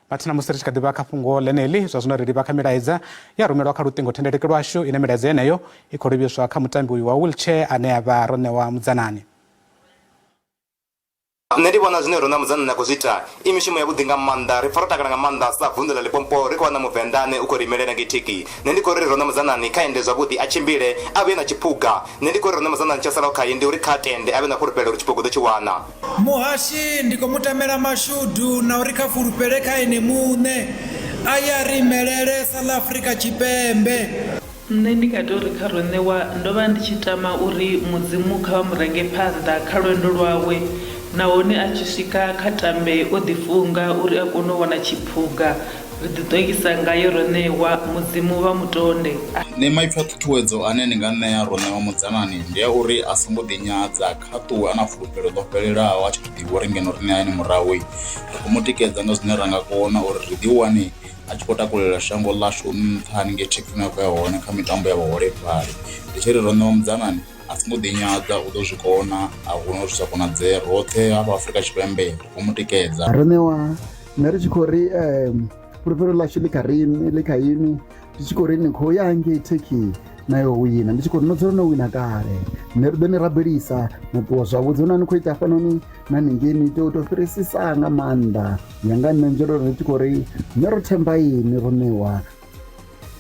Mathina musi ri tshi kha ḓi vha kha fhungo ḽeneḽi, zwa zwino ri livha kha milaedza ya rumelwa kha luṱingothendeleki lwashu ine milaedza yeneyo i khou livhiswa kha mutambi uyu wa wheelchair ane a vha Roṋewa Mudzanani. Nṋe ndi vhona zwine Roṋewa Mudzanani a khou zwi ita i mishumo yavhuḓi nga maanḓa. Ri pfa ro takala nga maanḓa sa vunḓu ḽa Limpopo ri khou wana Muvenḓa ane u khou ri imelela ngei Turkey. Nṋe ndi khou ri Roṋewa Mudzanani kha ende zwavhuḓi a tshimbile a vhuye na tshiphuga. Nṋe ndi khou ri Roṋewa Mudzanani tsho salaho khaye ndi uri kha tende a vhe na fhulufhelo uri tshiphuga u ḓo tshi wana. Muhashi ndi khou mu tamela mashudu na uri kha fulufhele kha ene muṋe a ye a ri imelele sa ḽa Afrika Tshipembe. Nṋe ndi nga tou ri kha Roṋewa ndo vha ndi tshi tama uri Mudzimu kha vha mu range phanḓa kha lwendo lwawe nahone a tshi swika kha tambe o ḓifunga uri a kone u wana tshiphuga. Ri ḓiṱongisa ngae Roṋewa, Mudzimu vha mu tonde. Nṋe maipfi a ṱhuṱhuwedzo ane ndi nga ṋea Roṋewa Mudzanani ndi a uri a songo ḓinyadza, kha ṱuwe a na fulufhelo ḽo fhelelaho a tshi to ḓivha uri ngeno riṋe hayani murahu ri khou mu tikedza nga zwine ra nga kona uri ri ḓi wane a tshi khou takulela shango ḽashu nṱha haningei Turkey hune a khou ya hone kha mitambo ya vhaholefhali. Ndi tshi ri Roṋewa Mudzanani a songo ḓinyadza u ḓo zwi kona a huna zwi sa konadzei roṱhe hafha Afrika Tshipembe ri khou mu tikedza. Roṋewa nṋe ri tshi khou ri fhulufhelo ḽashu ḽi kha riṋe ḽi kha inwi ndi tshi khou ri ni khou ya ngei Turkey na yo wina ndi tshi khou ri no dzula no wina kale nṋe ri ḓo ni rabelisa na ṱuwa zwavhuḓi huna ni khou ita hafhanoni na ningei ni tea u tou fhirisisa nga maanḓa ya nga nṋe nzwelo ri tshi khou ri nṋe ro themba ini ro ṋewa.